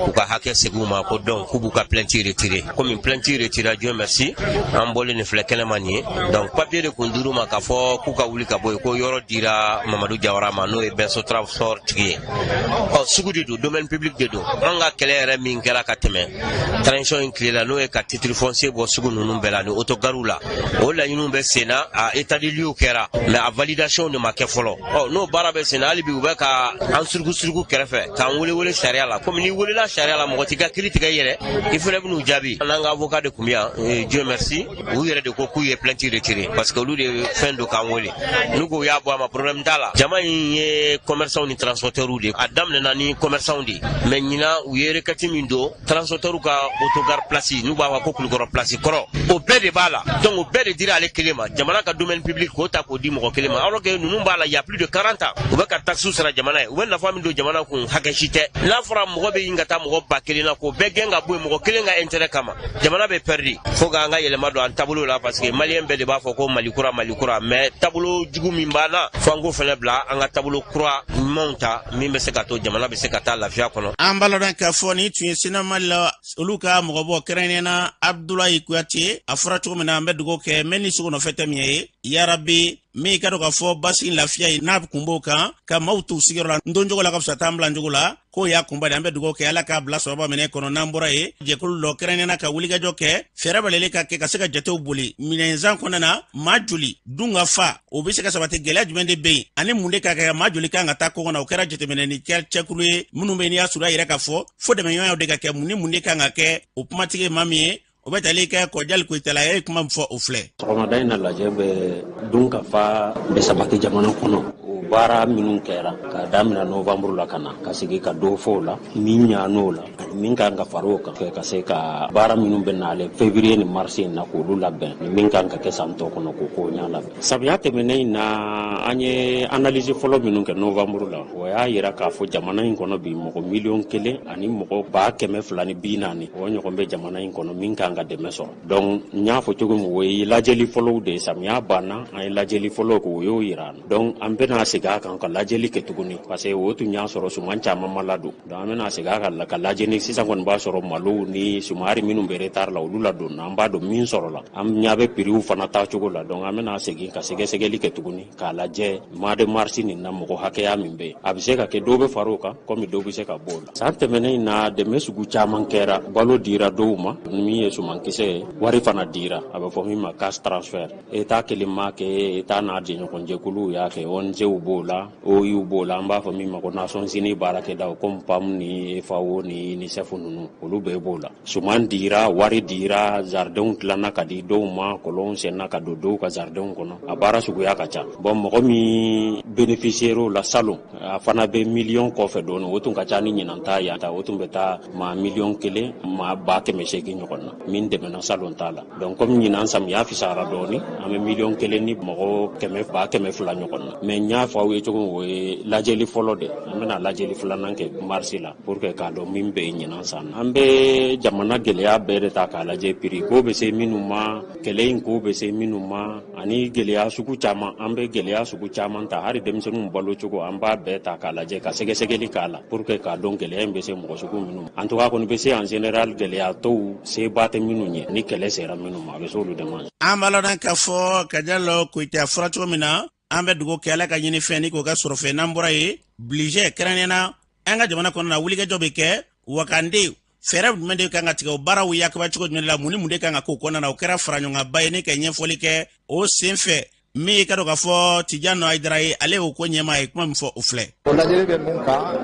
u ka hakɛ segin u ma, ko donc k'u b'u ka plainte retirer. Komi plainte retirer, Dieu merci, an bɔlen nin filɛ kɛnɛma nin ye. Donc papier de kun dir'u ma k'a fɔ k'u ka wuli ka bɔ yen, ko yɔrɔ dira Mamadu Jawara ma, n'o ye Bɛnso Transport tigi ye. Ɔ sugu de don, domaine public de don. An ka kɛlɛ yɛrɛ min kɛra ka tɛmɛ transition in tile la, n'o ye ka titre foncier bɔ sugu ninnu bɛɛ la ni autogariw la, o laɲiniw bɛ sen na, a état des lieux kɛra, mais a validation de ma kɛ fɔlɔ. Ɔ n'o baara bɛ sen na, hali bi u bɛ ka an suruku suruku kɛrɛfɛ k'an wele wele sariya la. Komi n'i welela sariya la, mɔgɔ t'i ka kiiri tigɛ i yɛrɛ, i fana bɛn'u jaabi. N'an ka avocat de kun bɛ yan, Dieu merci, u yɛrɛ de ko k'u ye plainte retiré parce que olu de fɛn don k'an wele. N'u ko u y'a bɔ a ma, problème t'a la. Jama in ye commerçant ni transporteurs de, a daminɛna ni commerçant commerçants de ye. Mais ɲinan u ye requête min don transporteur ka autogare place, n'u b'a fɔ ko Kulukɔrɔ place kɔrɔ, o bɛɛ de b'a la. Donc o bɛɛ de dira ale kelen ma. Jamana ka domaine public k'o ta k'o di mɔgɔ kelen ma, alors que ninnu b'a la il y a plus de 40 ans, u bɛ ka taxe sara jamana ye, u bɛ nafa min don jamana kun, hakɛ si tɛ. N'a fɔra mɔgɔ bɛ ɲini ka taa mɔgɔ 1000 na k'o bɛɛ gɛn ka bɔ yen mɔgɔ kelen ka intérêt kama, jamana bɛ perdu. Fo k'an ka yɛlɛma don an taabolo la, parce que maliyɛn bɛɛ de b'a fɔ ko Mali kura, Mali kura, mais taabolo jugu min b'an na, fo an k'o fɛnɛ bila, an ka taabolo kura ɲumanw ta min bɛ se ka to jamana bɛ se ka taa lafiya kɔnɔ. An b'a ladɔn k'a fɔ nin tun ye Synamali la, olu ka mɔgɔbɔ kɛrɛnkɛrɛnnenya na Abdulayi Kuyate. A fɔra cogo min na, an bɛ dugawu kɛ mɛ ni sogo nɔfɛ tɛ min ye yarabi min ka dɔn k'a fɔ basi lafiya ye n'a kun b'o kan ka maaw t'u sigiyɔrɔ la n don cogo la ka fisa t'an bila cogo la, k'o y'a kunba de. An bɛ dugawu kɛ Ala k'a bila sababa minɛ kɔnɔ. N'an bɔra yen, jɛkulu dɔ kɛrɛnkɛrɛnnenya ka wulikajɔ kɛ, fɛɛrɛ balelen ka kɛ ka se ka jatew boli minɛnzan kɔnɔna na, maa joli dun ka fa o bɛ se ka sabati, gɛlɛya jumɛn de bɛ yen ani mun de ka kɛ, maa joli kan ka taa kɔngɔ na. O kɛra jateminɛni cɛkulu ye minnu bɛ n'i y'a sɔrɔ a yɛrɛ k'a fɔ fo dɛmɛɲɔgɔnyaw de ka kɛ, mun ni mun de kan ka kɛ. O kumatigi ye maa min ye, o bɛ tali kɛ Kɔjali Koyitala ye, kuma min fɔ o filɛ. Sɔgɔmada in na, lajɛ bɛ dun ka fa bɛ sabati jamana kɔnɔ. O baara minnu kɛra k'a daminɛ novanburu la ka na ka sigi ka dɔ fɔ o la, min ɲan'o la ani min kan ka fara o kan ka se ka baara minnu bɛ nalen février ni mars in na k'olu labɛn, ni min kan ka kɛ san tɔ kɔnɔ k'o ko ɲɛ labɛn. Samiya tɛmɛnen in na, an ye analyse fɔlɔ minnu kɛ novanburu la, o y'a yira k'a fɔ jamana in kɔnɔ bi, mɔgɔ 1,240,000 o ɲɔgɔn bɛ jamana in kɔnɔ min kan ka dɛmɛ sɔrɔ. Donc n y'a fɔ cogo min, o ye lajɛli fɔlɔw de ye. Samiya banna, an ye lajɛli fɔlɔw kɛ, o y'o yira an na. Donc an bɛna segin a kan ka lajɛli kɛ tuguni, parce que o tun y'a sɔrɔ suman caman ma ladon. Donc an bɛna segin a kan ka lajɛli. Sisan kɔni b'a sɔrɔ malow ni sumari minnu bɛ retard la, olu ladonna, an b'a dɔn min sɔrɔla, an ɲɛ bɛ prix fana taacogo la. Donc an bɛna segin ka sɛgɛsɛgɛli kɛ tuguni k'a lajɛ mois de mars nin na, mɔgɔ hakɛya min bɛ yen, a bɛ se ka kɛ dɔw bɛ fara o kan komi dɔw bɛ se ka bɔ o la. San tɛmɛnen in na, dɛmɛ sugu caman kɛra. Balo dira dɔw ma, min ye sumankisɛ ye, wari fana dira, a bɛ fɔ min ma cash transfert. État kelen m'a kɛ, État n'a jɛɲɔgɔnjɛkuluw y'a kɛ. ONG b'o la, OU b'o la, an b'a fɔ min ma ko Nations Unies baarakɛdaw comme PAM ni FAO ni UNICEF ninnu, olu bɛɛ b'o la. Suman dira, wari dira, jardinw tilanna ka di dɔw ma, kɔlɔnw senna ka don dɔw ka jardinw kɔnɔ. A baara suguya ka ca. Bon, mɔgɔ min bénéficiaire la salon, a fana bɛ miliyɔn kɔfɛ dɔɔnin, o tun ka ca ni ɲinan ta yan ta, o tun bɛ taa maa 1,100,000 ɲɔgɔn na min dɛmɛna salon ta la. Donc comme ɲinan samiya fisayara dɔɔnin, an bɛ 1,100,200 ɲɔgɔn na. Mais n y'a fɔ aw ye cogo min, o ye lajɛli fɔlɔ de. An bɛna lajɛli filanan kɛ marisi la pour que k'a dɔn min bɛ yen ɲinan san na. An bɛ jamana gɛlɛya bɛɛ de ta k'a lajɛ, prix ko bɛ se minnu ma, kɛlɛ in ko bɛ se minnu ma, ani gɛlɛya sugu caman. An bɛ gɛlɛya sugu caman ta, hali denmisɛnninw balo cogo, an b'a bɛɛ ta k'a lajɛ ka sɛgɛsɛgɛli k'a la pour que k'a dɔn gɛlɛya in bɛ se mɔgɔ sugu minnu ma. En tout cas kɔni bɛ se, en général, gɛlɛya tɔw seba tɛ minnu ye ni kɛlɛ sera minnu ma, a bɛ se olu de ma. An b'a ladɔn k'a fɔ Kajalo Koyita fɔra cogo min na, an bɛ dugawu kɛ Ala ka ɲini fɛn ni k'o kɛ sɔrɔ fɛn. N'an bɔra yen, budget kɛrɛnkɛrɛnnenya na an ka jamana kɔnɔ na, wulikajɔ bɛ kɛ wakande, fɛɛrɛ jumɛn de kan ka tigɛ, o baaraw yakaba cogo jumɛn la, mun ni mun de kan ka k'o kɔnɔna na. O kɛra faraɲɔgɔnba ye ne ka ɲɛfɔli kɛ o sen fɛ. Min ye ka dɔn k'a fɔ Tijani Hayidara ye, ale y'o ko ɲɛmaa ye, kuma min fɔ o filɛ. O lajɛli bɛ mun kan?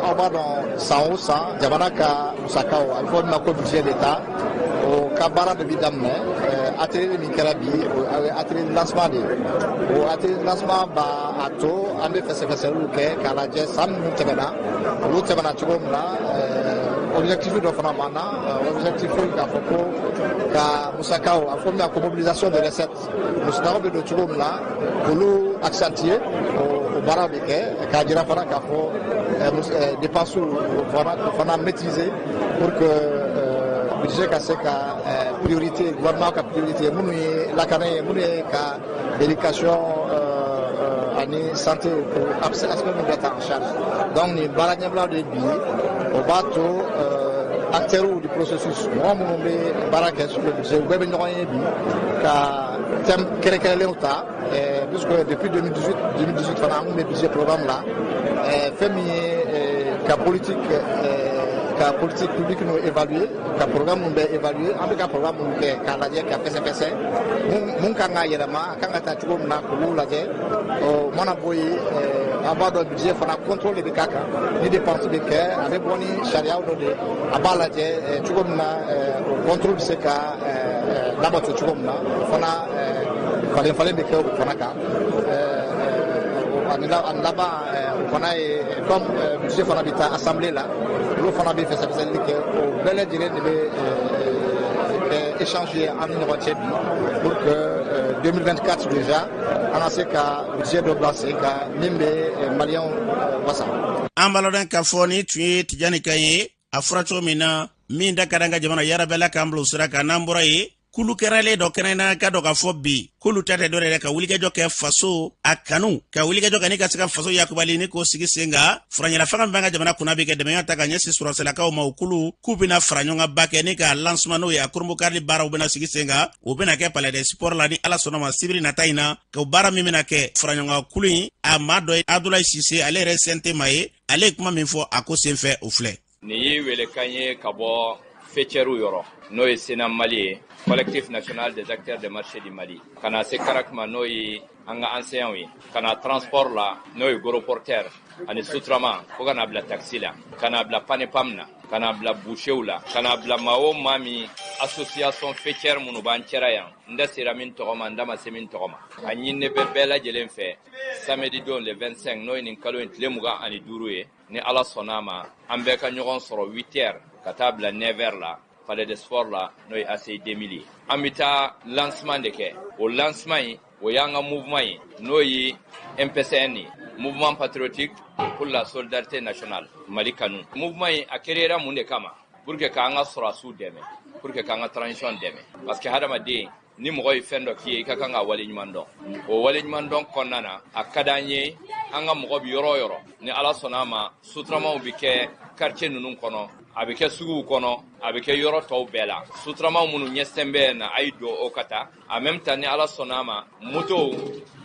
Aw b'a dɔn, san o san, jamana ka musakaw, a bɛ fɔ min ma ko budget d'État, o ka baara de bi daminɛ. Atelier min kɛra bi, o ye atelier de lancement de ye. O atelier de lancement b'a a to an bɛ fɛsɛfɛsɛliw kɛ k'a lajɛ san minnu tɛmɛna, olu tɛmɛna cogo min na. Objectif dɔ fana b'an na, objectif k'a fɔ ko ka musakaw, a bɛ fɔ min ma ko mobilisation de recettes, musakaw bɛ don cogo min na, k'olu accentuer, o baara bɛ kɛ k'a jira fana k'a fɔ dépenses o fana maîtriser pour que budget ka se ka priorité, gouvernement ka priorité minnu ye lakana ye, minnu ye ka éducation ani santé, ko aspect min bɛ ta en charge. Donc nin baara ɲɛbila de bi, o b'a to acteurs du processus, mɔgɔ minnu bɛ baara kɛ sur le budget, u bɛɛ bɛ ɲɔgɔn ye bi ka thème kɛrɛnkɛrɛnlenw ta, puisque depuis 2018, 2018 fana, an kun bɛ budget programme la, fɛn min ye ka politique publique ninnu évaluer, ka programme ninnu bɛɛ évaluer, an bɛ ka programme minnu kɛ k'a lajɛ ka fɛsɛfɛsɛ mun kan ka yɛlɛma, a kan ka taa cogo min na, k'olu lajɛ. O mana bɔ yen, an b'a dɔn budget fana contrôle de bɛ k'a kan. Ni dépense bɛ kɛ, a bɛ bɔ ni sariyaw dɔ de ye, a b'a lajɛ cogo min na o contrôle bɛ se ka labato cogo min na, o fana falen falen bɛ kɛ o fana kan. Ani laban, o fana ye comme budget fana bɛ taa assemblée la, olu fana bɛ fɛsɛfɛsɛli kɛ. O bɛɛ lajɛlen de bɛ kɛ échange ye an ni ɲɔgɔn cɛ bi, pour que 2024 déjà, an ka se ka budget dɔ bila sen kan min bɛ Maliyɛnw wasa. An b'a lɔn k'a fɔ ni tun ye Tijani kan ye. A fɔra cogo min na, min da ka d'an ka jamana yarabɛla k'an bila o sira kan. N'an bɔra yen, kulu kɛrɛlen dɔ kɛnɛ ka dɔ k'a fɔ bi k'olu ta tɛ dɔ yɛrɛ ka wulikajɔ kɛ faso a kanu, ka wulikajɔ kɛ ni ka se ka faso yakubali ni k'o sigi sen kan. Furaɲɛla fanga min b'an ka jamana kunna bi kɛ dɛmɛya ta ka ɲɛsin sɔrɔsilakaw ma, o kulu k'u bɛna fara ɲɔgɔn kan ba kɛ ni ka lancement, n'o ye a kurunbonkarili baaraw bɛna sigi sen kan. O bɛna kɛ Palais des Sports la, ni Ala sɔnna ma, sibiri nata in na. Ka baara min bɛna kɛ faraɲɔgɔnkan kulu in, a maa dɔ ye Abdoulaye Cissé, ale yɛrɛ CNT ma ye. Ale ye kuma min fɔ a ko senfɛ, o filɛ. Nin ye welekan ye ka bɔ faîtièresw yɔrɔ, n'o ye CNAM Mali ye, Collectif national des acteurs des marchés du Mali, ka na se CARAC ma, n'o ye an ka enseignants ye, ka na transport la, n'o ye gros porteur ani sotrama, fo ka na bila taxi la, ka na bila panepam na, ka na bila boucherw la, ka na bila maa o maa min association faîtière minnu b'an cɛra yan. N da sera min tɔgɔ ma, n da ma se min tɔgɔ ma, a ɲininen bɛ bɛɛ lajɛlen fɛ, samedi don le 25, n'o ye nin kalo in tile 25 ye, ni Ala sɔnna a ma, an bɛɛ ka ɲɔgɔn sɔrɔ 8 heures ka taa bila 9 heures la, Palais de Sport la, n'o ye ACI 2000 ye. An bɛ taa lancement de kɛ. O lancement in, o y'an ka mouvement ye, n'o ye MPSN ye, Mouvement patriotique pour la solidarité nationale, Mali kanu. Mouvement in, a créera mun de kama? Pour que k'an ka sɔrɔdasiw dɛmɛ, pour que k'an ka transition dɛmɛ, parce que hadamaden, ni mɔgɔ ye fɛn dɔ k'i ye, i ka kan ka waleɲuman dɔn. O waleɲuman dɔn kɔnɔna na, a ka d'an ye an ka mɔgɔ bi yɔrɔ o yɔrɔ, ni Ala sɔnna a ma, sotramaw bɛ kɛ quartier ninnu kɔnɔ, a bɛ kɛ suguw kɔnɔ, a bɛ kɛ yɔrɔ tɔw bɛɛ la. Sotramaw minnu ɲɛsɛn bɛ yen na, a ye don o ka taa. En même temps, ni Ala sɔnna a ma, motow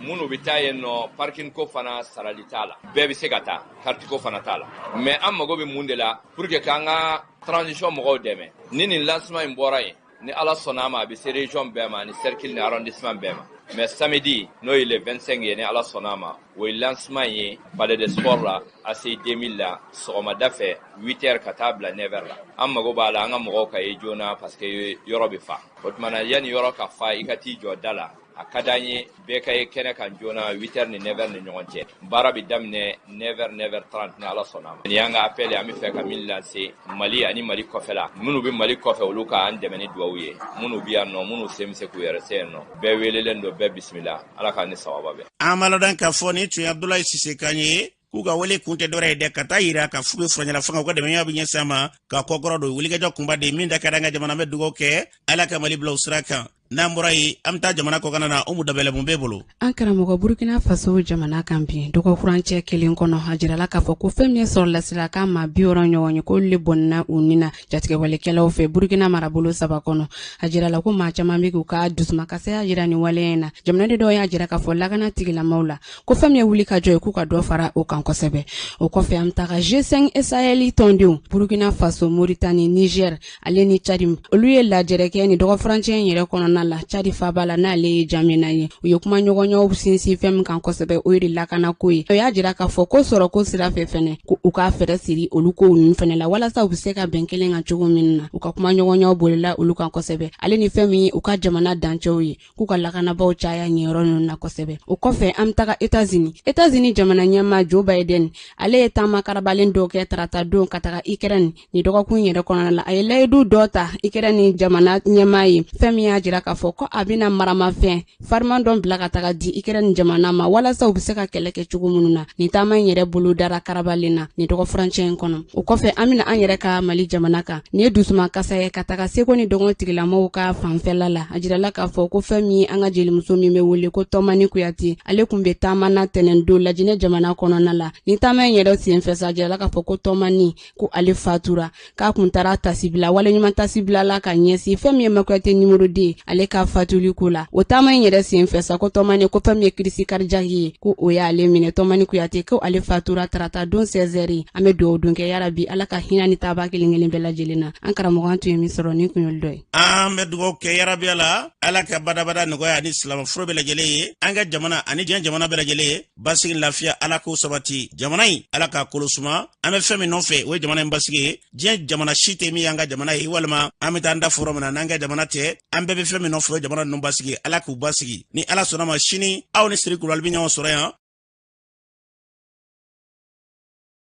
minnu bɛ taa yen nɔ, parking ko fana sarali t'a la, bɛɛ bɛ se ka taa, carte ko fana t'a la. Mais an mago bɛ mun de la pour que k'an ka transition mɔgɔw dɛmɛ? Ni nin lancement in bɔra yen, ni Ala sɔnna a ma, a bɛ se région bɛɛ ma ani cercle ni arrondissement bɛɛ ma. Mais samedi, n'o ye le 25 ye, ni Ala sɔnna a ma, o ye lancement ye Palais de Sport la, ACI 2000 la, sɔgɔmada fɛ 8 heures ka taa bila 9 heures la. An mago b'a la an ka mɔgɔw ka ye joona, parce que yɔrɔ bɛ fa. O tuma na, yanni yɔrɔ ka fa, i ka t'i jɔ da la, a ka d'an ye bɛɛ ka ye kɛnɛ kan joona, 8 heures ni 9 heures ni ɲɔgɔn cɛ. Baara bɛ daminɛ 9 heures, 9 heures 30, ni Ala sɔnna a ma. Nin y'an ka appel ye, an bɛ fɛ ka min lancer Mali ani Mali kɔfɛla. Minnu bɛ Mali kɔfɛ, olu k'an dɛmɛ ni dugawu ye. Minnu bɛ yan nɔ, minnu sen bɛ se k'u yɛrɛ se yen nɔ, bɛɛ welelen don, bɛɛ bisimila. Ala k'an ni sababa bɛn. An b'a lɔn k'a fɔ ni tun ye Abdoulaye Cissé kan ye, k'u ka wele kun tɛ dɔwɛrɛ ye dɛ, ka taa yira ka fu bɛ furaɲɛla fanga, u ka dɛmɛya bɛ ɲɛsin a ma ka kɔkɔrɔ don wulikajɔ kunba de min da ka d'an ka jamana. Bɛ dugawu kɛ, Ala ka Mali bila o sira kan. N'an bɔra yen, an bɛ taa jamana kɔkanna na. Umu Dabɛlɛ, mun b'e bolo? An karamɔgɔ, Burukina Faso jamana kan bi, dɔgɔkurancɛ kelen kɔnɔ, a jirala k'a fɔ ko fɛn min ye sɔrɔlasira kan maa 60 ɲɔgɔn ye, k'olu le bɔnna u ni na jatigɛwalekɛlaw fɛ Burukina marabolo saba kɔnɔ. A jirala ko maa caman bɛ k'u ka dusumakasaya jira nin waleya in na. Jamanaden dɔw y'a jira k'a fɔ lakana tigilamaw la ko fɛn min ye wuli ka jɔ ye, k'u ka dɔ fara o kan kosɛbɛ. O kɔfɛ, an bɛ taga G5 Sahel tɔndenw, Burukina Faso, Moritani, Niger ale ni Cadi, olu ye lajɛrɛ kɛ nin dɔgɔfurancɛ in yɛrɛ kɔnɔna la Cadi faba la, n'ale ye Jamena ye. U ye kumaɲɔgɔnyaw sinsin fɛn min kan kosɛbɛ, o ye de lakanako ye. O y'a jira k'a fɔ ko sɔrɔko sira fɛ fɛnɛ, ko u ka fɛɛrɛ siri olu kow ninnu fɛnɛ la, walasa u bɛ se ka bɛn kelen kan cogo min na. U ka kumaɲɔgɔnyaw bolila olu kan kosɛbɛ, ale ni fɛn min ye u ka jamana dancɛw ye, k'u ka lakanabaaw caya nin yɔrɔ ninnu na kosɛbɛ. O kɔfɛ, an bɛ taga Etats-Unis. Etats-Unis jamana ɲɛmaa Joe Biden, ale ye taama karabalen dɔw kɛ tarata don ka taga Ukraine nin dɔgɔkun yɛrɛ kɔnɔna la. A ye layidu dɔ ta Ukraine jamana ɲɛmaa ye, fɛn min y'a jira k'a fɔ ko a bɛna maramafɛn fariman dɔ bila ka taga di Ukraine jamana ma, walasa u bɛ se ka kɛlɛ kɛ cogo minnu na. Nin taama in yɛrɛ bolo dara karabalen na nin dɔgɔfurancɛ in kɔnɔ. O kɔfɛ, an bɛna an yɛrɛ ka Mali jamana kan. Nin ye dusuma kasa ye ka taga seko ni dɔgɔn tigilamaw ka fanfɛla la. A jirala k'a fɔ ko fɛn min ye an ka jelimuso min bɛ wele ko Tɔmani Kuyate, ale tun bɛ taama na tɛnɛn don Lajinɛ jamana kɔnɔna la. Nin taama in yɛrɛ senfɛ sa, a jirala k'a fɔ ko Tɔmani, ko ale fatura, k'a kun taara tasibila, waleɲuman tasibila la ka ɲɛsin fɛn min ye Makuyate numéro 2 ale ka fatuli ko la. O taama in yɛrɛ senfɛ sa, ko Tɔmani, ko fɛn min ye crise cardiaque ye, ko o y'ale minɛ. Tɔmani Kuyate, ko ale fatura tarata don 16 heures. An bɛ dugawu don kɛ, yarabi Ala ka hinɛ ni taaba kelen kelen bɛɛ lajɛlen na. An karamɔgɔ, an tun ye min sɔrɔ, nin kun y'olu dɔ ye. An bɛ dugawu kɛ, yarabi Ala, Ala ka badabada nɔgɔya ani silamɛforo bɛɛ lajɛlen ye, an ka jamana ani diɲɛ jamana bɛɛ lajɛlen ye. Basigi, lafiya, Ala k'o sabati jamana in, Ala k'a kolo suma. An bɛ fɛn min nɔfɛ, o ye jamana in basigi ye. Diɲɛ jamana si tɛ min y'an ka jamana ye, walima an bɛ taa an da foro min na n'an ka jamana tɛ. An bɛɛ bɛ fɛn min nɔfɛ, o ye jamana ninnu basigi. Ala k'u basigi. Ni Ala sɔnna ma, sini aw ni Siri Kulubali bɛ ɲɔgɔn sɔrɔ yan.